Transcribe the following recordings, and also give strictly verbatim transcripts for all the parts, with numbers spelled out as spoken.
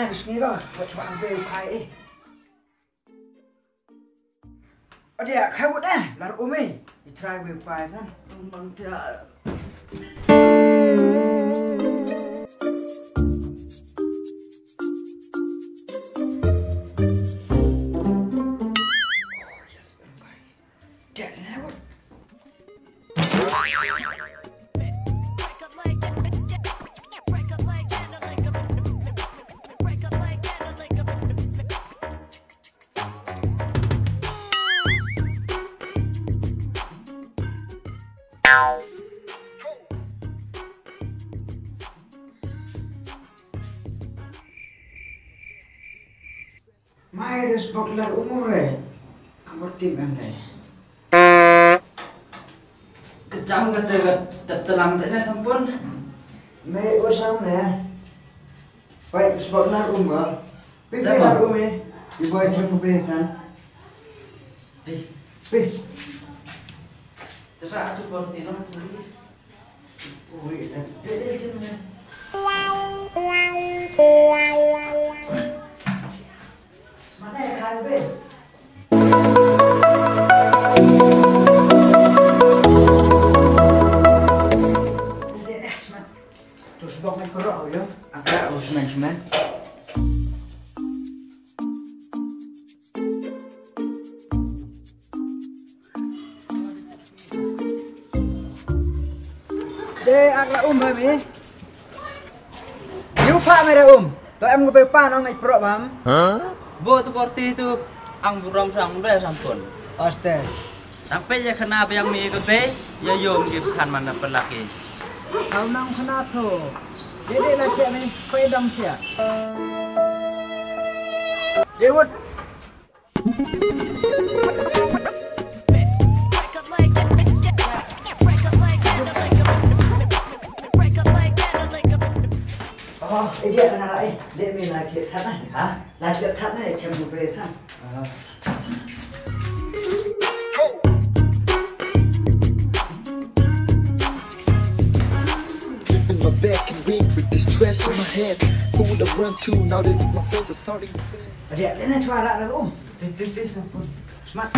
Sngi ko, wat chwa be u khai e. Adia, khai wut eh, lar um e. I try be u pai tan. Um bang tia. Mai, this bok lar um re. Amor tim em dai. Kacham kate ka step talam te ne sampun. Me o sam ne. Pai, spot lar um ka. Pi, pi lar um e. I boy chem ko pe san. Pi. Pi. Tera atu bor ti no. De, ak la um, hami. Yu pa mere um. To em ko pe pa nong ngai pro bam. Bo tu korti tu ang burom sang de sampun. Oste. Tang pe ya khana biang mi ko pe, ya yom ki khan man na pelaki. Kau nang khana tho. De de la sia ni, koi dam sia. Ye wut. Oh, eh, dia na rai. Let me like it, ha? Ha? Like it, ha? Chem bu pe, ha? Deep in my back and weak with this stress in my head. Who would I run to now that my friends are starting to fail? Ria, tena chwa ra ra um. Pip, pip, pip, sampun. Smart.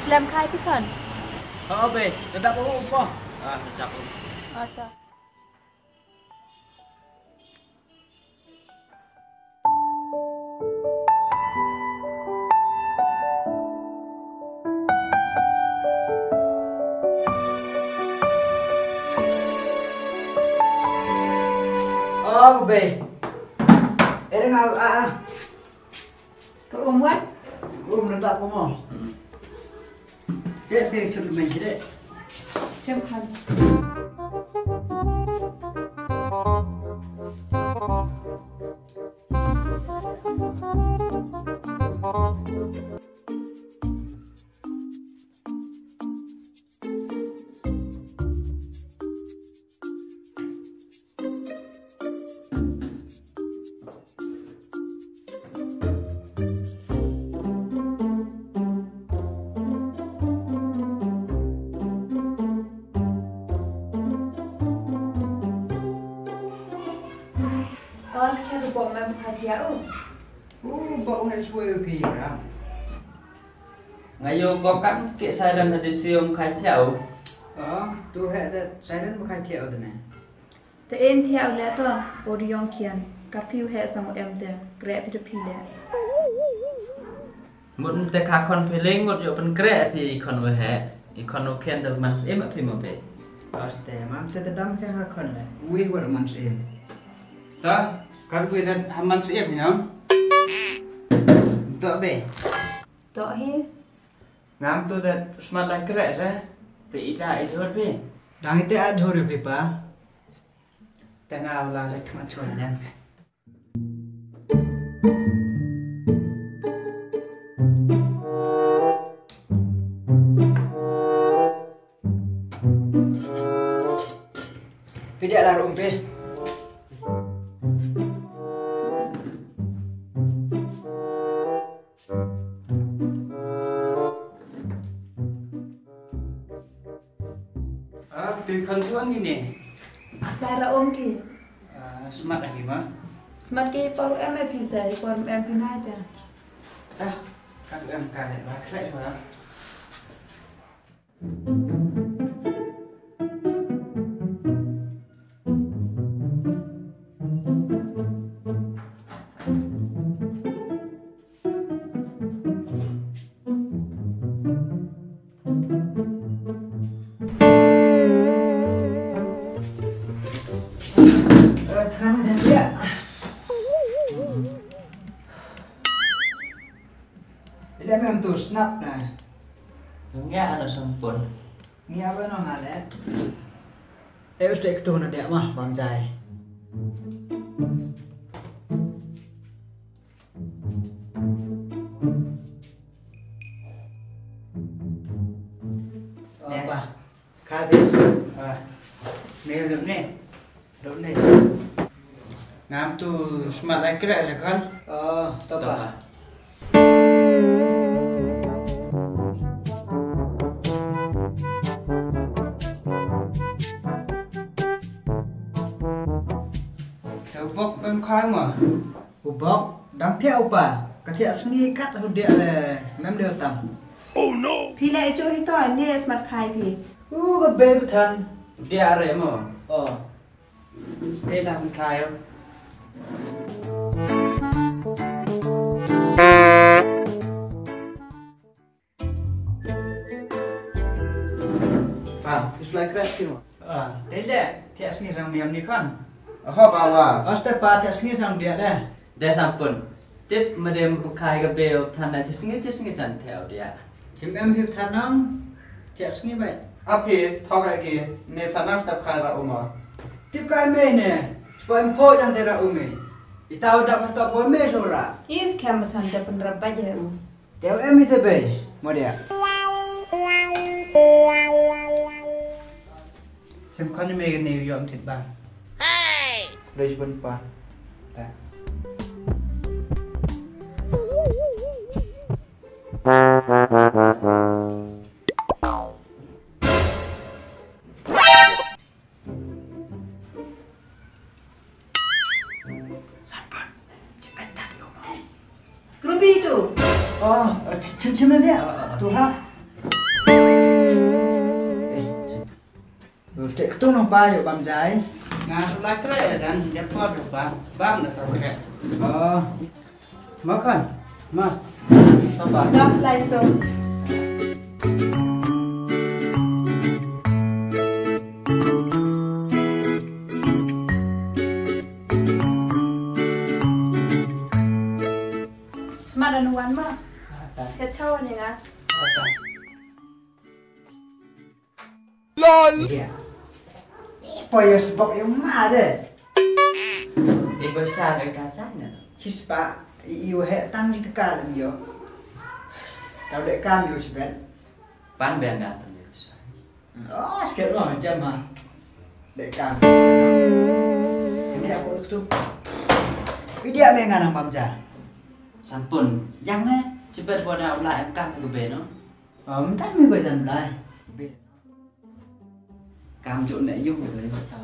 Slem khai pi khon. Oh, be, da dap u po. Ah, da dap u. Ata. Oh, be. Ere nga, ah, ah. Ka um wat? Um na ta ko mo. Te te chum men chire. Chum khan. Boss, kya tu bok mem khai thiah u? U bok ne swe u phi ram. Nga yoh bok kam ke siren hadi siom khai thiah u. Oh, tu he de siren ma khai thiah u de ne. Te em thiah u le to, o di yong khian, ka phi u he sang em te, kre phi de phi le. Mut te ka khon phi le ngut yoh pynkreh phi i khon u he, i khon u khian te man sim phi mo be. Aste, mam te te dam ke ka khon le, wi wat man sim. Ta, ka wi te ha man sim phi no? To be. To hi. Ngam tu da smat lai kreh se. Te i ja i jhur phi. Dang i te a jhur phi pa. Te nga u la le khmat chwa jan. Phi dei la rum phi. Ah, tu khon chuan ni ne. Lara um ki. Ah, smat lagi ma. Smat ki por em e phi sa, por em phi na ta. Ah, ka em ka ne, ma kre chuan. Ile mem tu snap na. Ngia ana sampun. Ngia ba no ngale. E, u stek tu na dia ma, bam jai. Oh, pa. Ka bi. Ah. Mel dum ne. Dum ne. Ngam tu smat lai kre sa kan. Oh, to pa. Te u bok em khai ma. U bok, dang thiah u pa, ka thiah sngi kat hu dia le, mem le tam. Oh no! Phi le chu hi to, ni smat khai phi. U ka be than. Dia re mo. Oh. Te dang khai. Pa, phi smat lai kre ki mo. Ah, te le, thiah sngi sang miam ni khon. Aha, pa wa. Oste pa, thiah sngi sang dia de. De sampun. Tip ma dem kai ka bel than da chi sngi, chi sngi chan thiah dia. Chim em phi than nang, thiah sngi bai. Api, thok ai ki, ne than nang step kai ra uma. Tip kai me ne, chpo em pho jan te ra ume. Itau da ma to boy me so ra. Is kem than te pen ra ba je u. Te em i te bei, mo dia. Sem khon me ne yom thit ba. Hey! Lej bun pa. Ta. Sampun. Chim ben da bi o mo. Grupi tu. Oh, eh, chim, chim, chim na dia. Ah, ah, ah. Tu ha. Eh, chim. Lu stek tu nong pa yo bam jai. Nga su lai kre ya jan, ya por yo pa. Bam da tau kre. Oh. Ma khon, ma. Papa. Dap lai so. Smat da nuan ma. Ata. Ka chaw ni nga. Ata. Lol. Dia. Ih, pa yo sbok yo ma de. E, boy sa ka ka chai na. Chispa, i, i wa he tang di ka lem yo. Tau de kam yo sibet. Pan ben da tang yo sa. Oh, sket lo macam ha. De kam. Ini aku tu. Video me nga nang bam ja. Sampun, yang ne, sibet bo da u la em kam ko be no. Om tam mi ko jan blai. Be. Kam jooh ne yung ko le ta.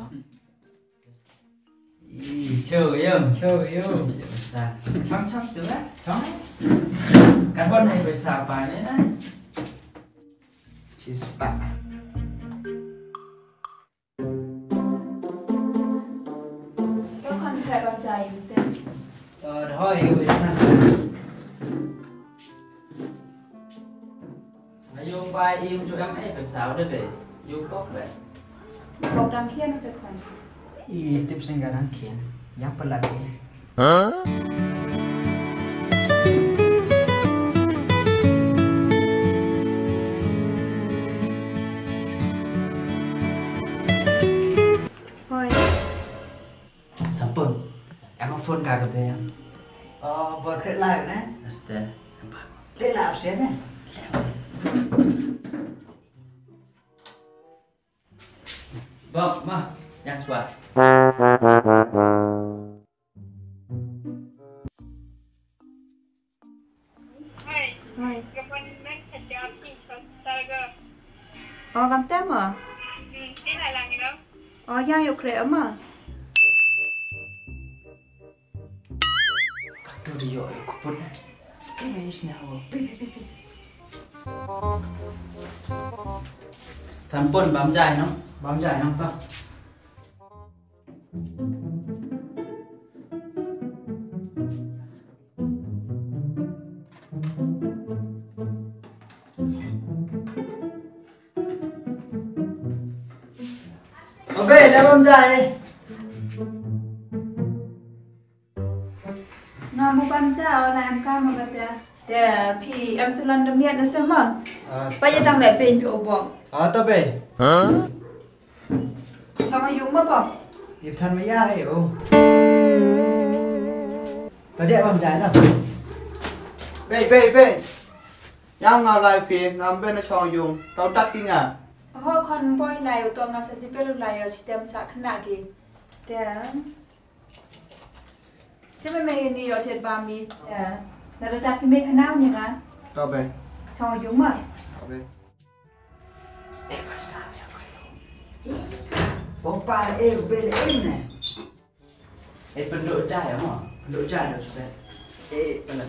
Ih, cho yung, cho yung. Sa. Chong chong tu ba? Chong. Ka bon hai ko sa pa ne na. Chispa. Yo khon khat bam jai te. Yo bai im chu em e pisa de be. Yo pok be. Pok dang khian te khon. I tip sing ka dang khian. Yang pelat e. Huh? Phone ka ka te ya. Oh, boi khreh lai ne? Aste. Khreh lai se ne? Bok, ma, yang swa. Hai. Hai. Ka phone man sa ja phi sa targa. Oh, kam te ma? Hmm, ti la lang ni lo. Oh, yang yu khreh ma. Katu di yo, yo kupun. Skin is now. Pi, pi, pi, pi. Sanpon bam jai no? Bam jai no ta. Obe, le bam jai. Nga mo bam cha, o na em ka mo ka te. Te, phi em salon da miat na se ma. Ah, pa ya dang le pen phi o bok. Ah, to be. Chong yung ma bok. Ip than ma ya he o. To de bam cha na. Be, be, be. Yang nga lai phi, ngam be na chong yung. Tau tat ki nga. Ho khon boi lai u to nga sa si pelu lai o si tem cha khna ki. Te. Che me me ni yo thied bam mi. Ya. Na da tat ki me khana ni nga. To be. Chong yung ma. To be. E pa sa ya ko. O pa e u be le e ne. E pynduh chai ya mo. Pynduh chai ya sudah. E pala.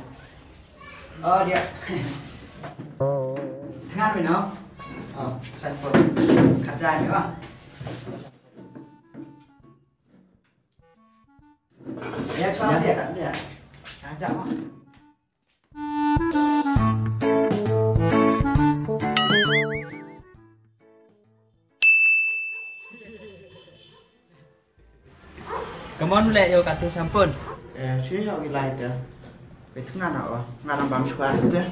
Oh dia. Thngan mi no. Oh, sanpon. Khat jai mi o. Ya, chwa dia. Dia. Ajak ma. Come on, le yo katu sanpon. Eh, chuni yo ki lai te. Be thngan o, nga nang bam chwa ste.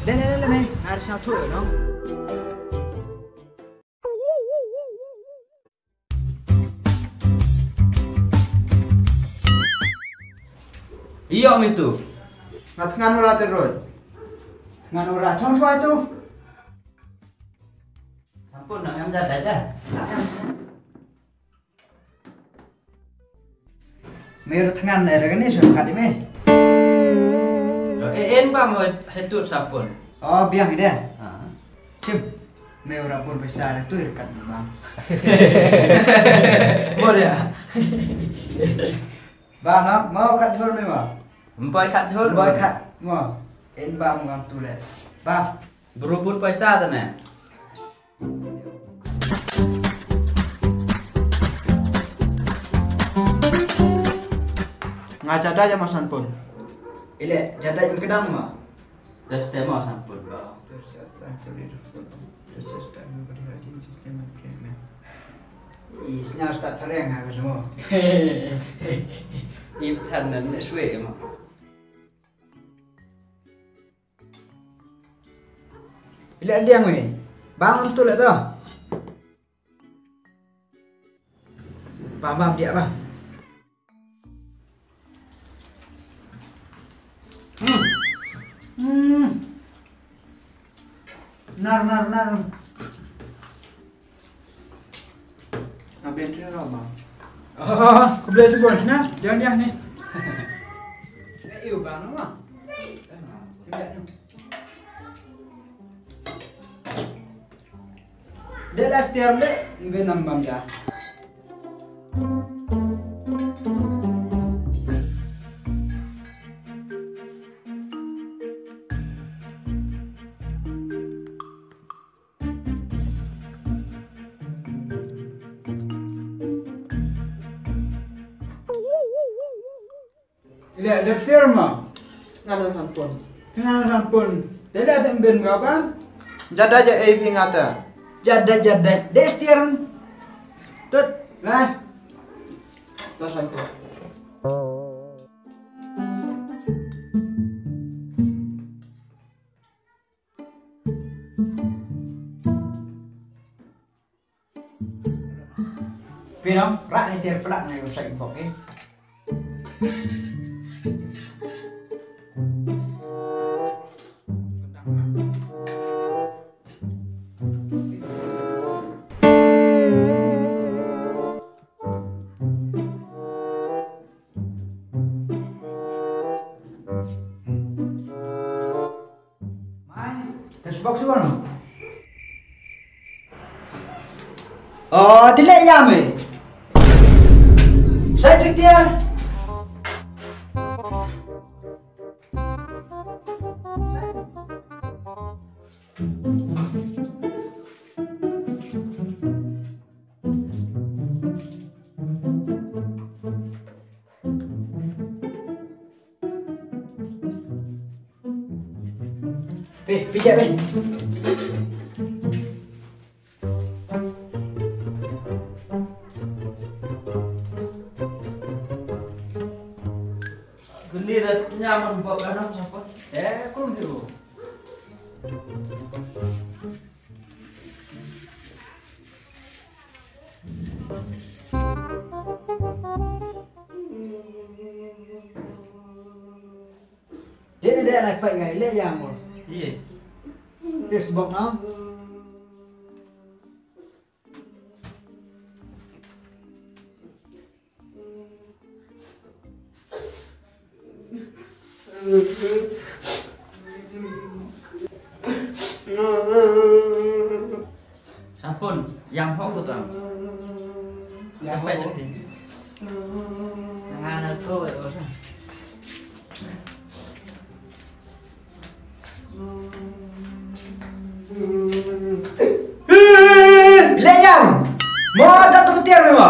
Le, le, le, le, me. Nga sa thu no. Iyo mi tu. Nga thngan ura te roi. Thngan ura chong chwa tu. Sanpon nang em ja dai ja. Me ru thngan ne re ni so khat me. E en ba mo he tu sanpon. Oh, biang ide. Ha. Chim. Me ura pun paisa re tu kat ma. Mo ya. Ba no, mo khat thur me mo. Mbai khat thur. Mbai khat mo. En ba mo ngam tu le. Ba. Bru pun paisa ta ne. Nga jada ya ma sanpon. Ile jada im kedang ma. Just mo sanpon ba. Just, just, I'm sorry to follow. Just, just, I'm very hard in this game of game, man. I snya start thareng ha ko semua. Ip than nan ne swe mo. Ile diang we. Bang tu le to. Bang, bang, dia bang. Hmm. Hmm. Nar, nar, nar. Abin tu apa? Oh, kau boleh sebut. Nah, jangan dia ni. Eh, iu bang nama? Tidak ni. De la stiar de, ngi nambam da. Ile, dep stiar ma? Nga na sampun. Nga na sampun. Te da tem ben ka kan? Jada ja ei phi ngata. Jada, jada. Dep stiar. Tut, lai. Ta sampun. Phi nong, rah ni tiar pla na yow sa i bok e. Mai, te sbok si wano. Oh, te le ya me. Sai te tiar. Phi, phi ja phi. Kini da nyaman bok anam sapa? Eh, kum tu. Dei na dei lai pait ngai le ya mo. Ye. Te sbok na. Sampun, yang hok ko tang. Yang hok ko. Nga na tho e ko sa. Le yang. Mo da tu tiar me mo.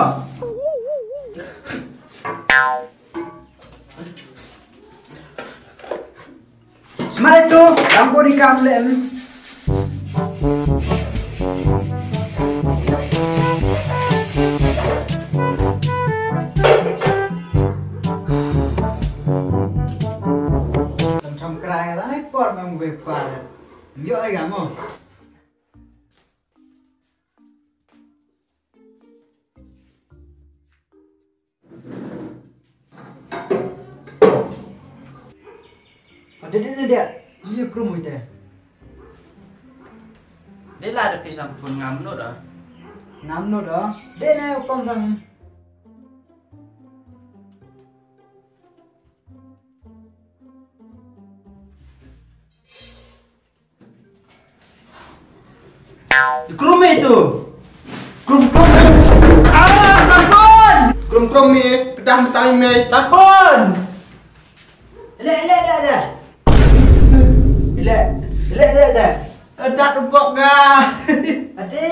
Smart itu, lampu di kam le em. Tam tam krai ka ta nai por mem be pa. Yo ai ga mo. Ade de de de. Ye krum ite. De la de phi sampun ngam no da. Ngam no da. De ne pom sang. Krum itu. Krum, krum. Ah, sampun. Krum, krum mi, pedang betai mi. Sampun. Le, le, le, le. Le, le, le, le. Adat bok ga. Ate.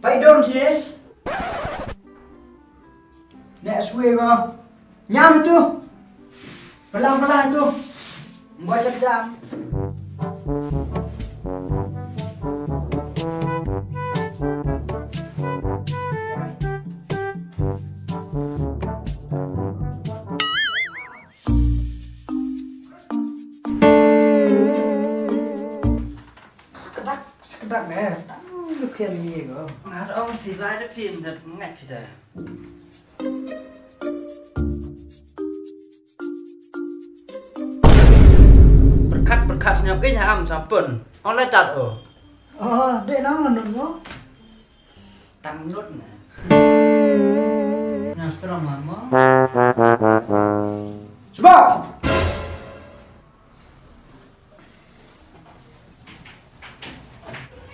Pai dom sini. Nek swe ko. Nyam itu. Pelang-pelang itu. Mbak cak jam. Skedak, skedak ne, tang yu khian mi ko. Ngar ong phi lai da phi ndat ngat phi da. Perkat, perkat senyap ke nyam sampun. Ong lai tat o. Oh, de nang nut mo. Tang nut na. Nyam strong mo. Sebab.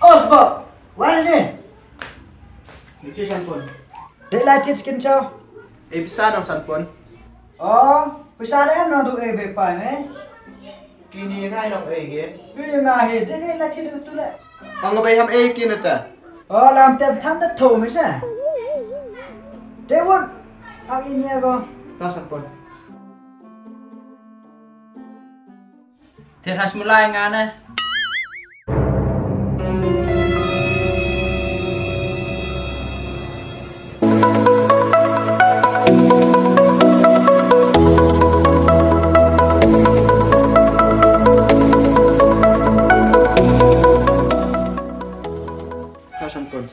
Oh, sbok. Wal ni. Ni ki sampun. Dek lai tit skin chow. Eh, bisa nong sampun. Oh, bisa deh nong tu eh be pa me. Kini ngai nong eh ge. Ui ngai he, dek dek lai tit tu le. Ong be ham eh kini ta. Oh, lam tem tham da tho me sa. Dek wut. Ak ini ako. Ta sampun. Thied ha smulai nga ne. Ka sampun.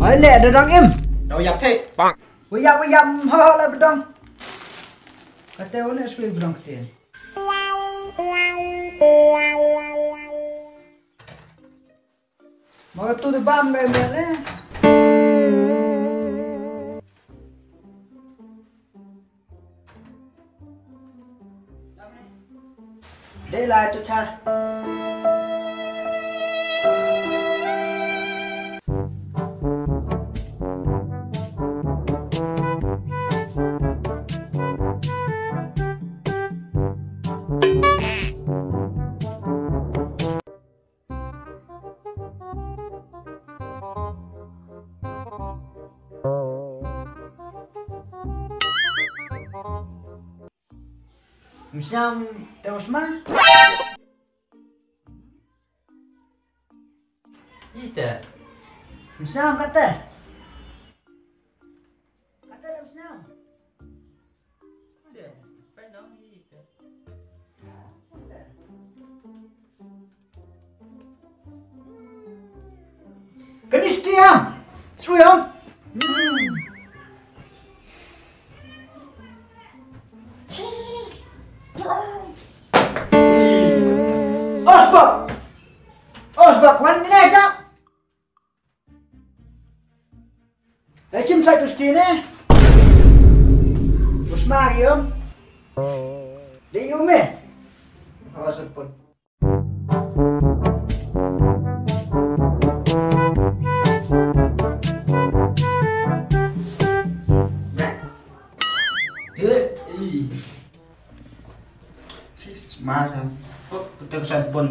Ai le, da dang im. Daw yap the. Wa yap, wa yap, ho, ho, la bedong. Kate wa ne sui bedong kate. Ma ka tu de bam ka email ne. Dei lai tu cha. Msiam te usma? Ite. Msiam kate. Kate le msiam. Ite. Pai nong ite. Kani sutiam. Sutiam. Osbok. Osbok, wan ni na jak. Dah chim sai tu sti ne. Usma yom. De yom eh. Awas pun. Sis, ma san. Oh, kata ko san pun.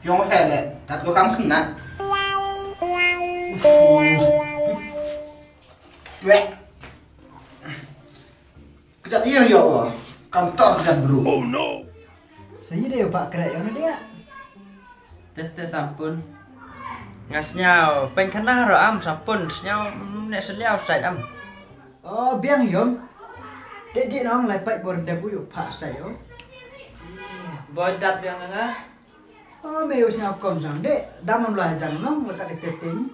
Yong he le, tat ko kam kena. Weh. Kejat iya yo. Kam tor kejat bro. Oh no. Sa i de pak krek yong dia. Test test sampun. Nga sñiaw, pynkhana ro am sampun, sñiaw, mm, ne sñiaw sai am. Oh, biang yom. Dek dek nong lai pait bor dep u yu pha sai yo. Bor dap biang nga. Oh, me u sñiaw kom sang dek, dam am lai dang nong, la ka dek teting.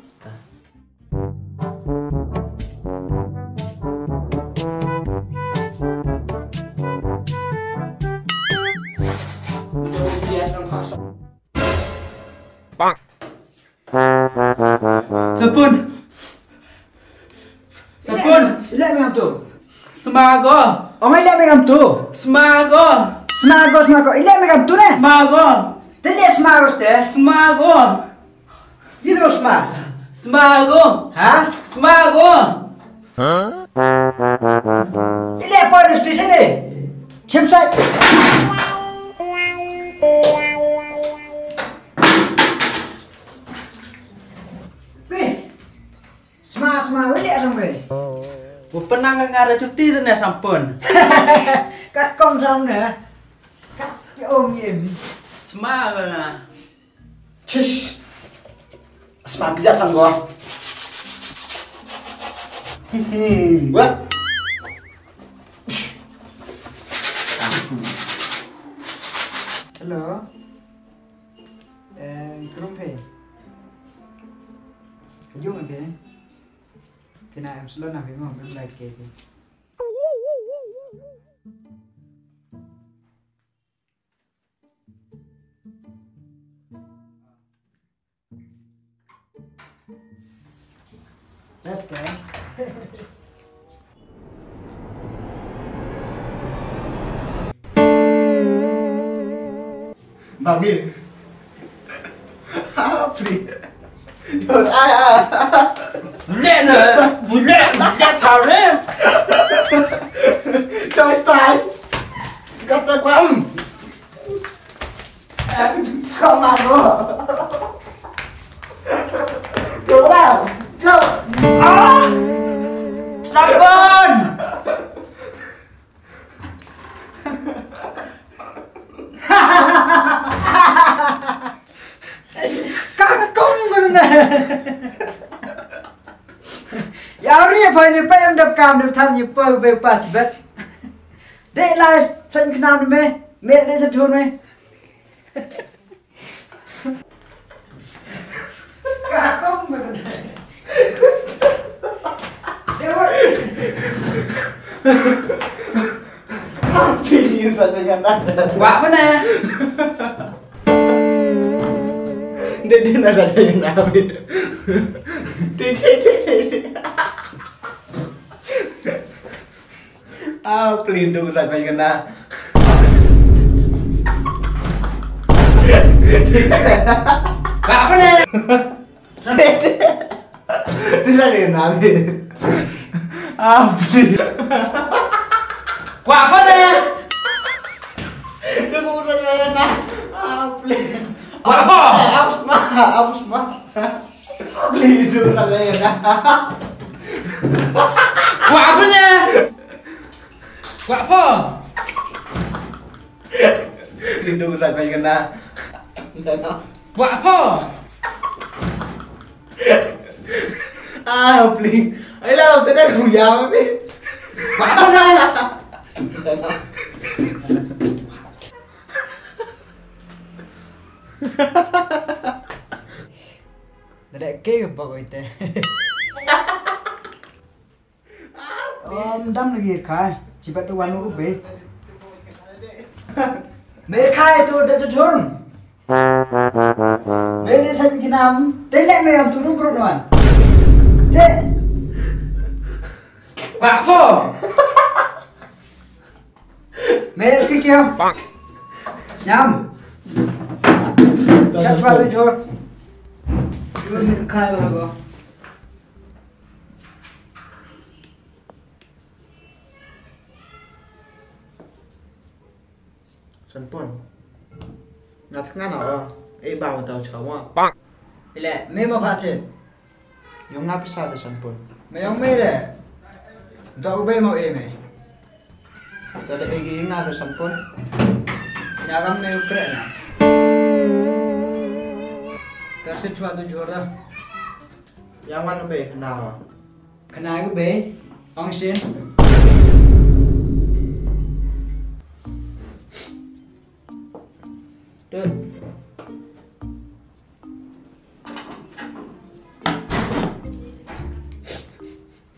Sapun. Sapun. Ilek me ngam tu. Smago. Ong ilek me ngam tu. Smago. Smago, smago. Ilek me ngam tu ne. Smago. Te ilek smago ste. Smago. Ilek sma. Smago. Ha? Smago. Ilek pa du station e. Chim sai. Weh. Sma, sma, ilek sang weh. Bu penang nga ada cuti tu ne sampun. Kat kom sang ne. Kat ki om yem. Sma la. Chish. Sma kejat sang gua. Hmm, buat. Hello. Eh, krum phe. Kajung phe. Kena em salon na phe mo, em like ke phe. Test, eh? Babi. Ha, please. Yo, ah, ah. Leh na, bu leh, bu leh pha leh. Choice time. Kata kwam. Kau mano? Jom lah. Jom. Ah! Saban! Ka kong ko na. Ya ri pa ni pa em dap kam dap than ni pa be pa chibet. Dek lai san knam me, me dek sa thun me. Ka kong me. Pili sa sa yana. Wa ko na. Dei, dei na sa sa yana. Dei, dei, dei, dei. Ah, pli du sa sa yana. Wa ko na. Ti sa ni na ni. Ah, pli. Kwa pa ne? Ti ko sa ni na. Ah, pli. Kwa pa? Abs ma, abs ma. Pli du sa ni na. Kwa pa ne? Kwa pa? Ti du sa ni na. Kwa pa? Ah, pli. Ai la, te da ku ya mi. Dada ke ba ko ite. Om dam lagi khai. Chibat tu wanu be. Me khai tu da tu jhur. Me ni san kinam. Te le me am tu ru bro nuan. Te. Pak po. Me ki kiam. Nyam. Chat chwa tu jhur. Tu ni khai ba ko. Sanpon. Nga thngan o, e ba wa tau chawa. Ile, me ma pha the. Yong nga pisa te Sanpon. Me yong me le. Da u be mo e me. Da da e gi nga te Sanpon. Ina gam me u kre na. Ka sit chwa tu jhur da. Yang wan u be na. Khana ko be, ong sien. Tut.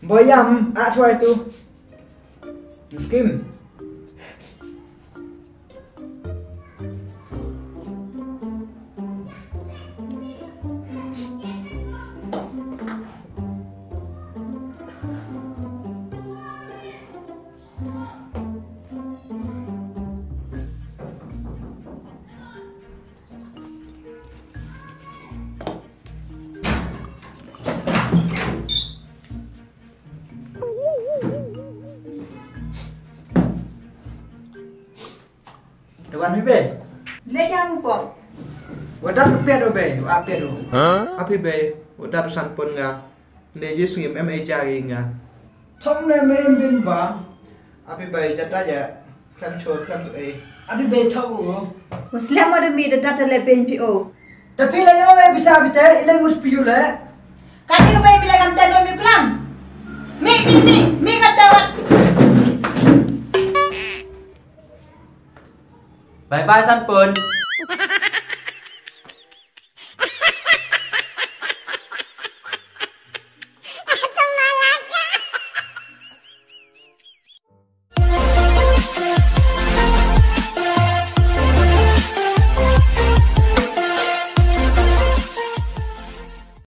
Boyam, a chwa tu. Muskim. Te wan mi be? Le ya mu pok. Wa dat u pet u be, wa pet u. Api be, wa dat u Sanpon nga. Ne jis ngim em e jari nga. Thong ne me em bin ba. Api be jata ja. Klam chor, klam tu e. Api be thong u. Muslim ada mi da dat le ben pi o. Tapi le yo e bisa bite, ile mus pi u le. Kani ko be mi le kam tendon mi klam. Mi, mi, mi, mi kata wat. Bye bye, Sanpon.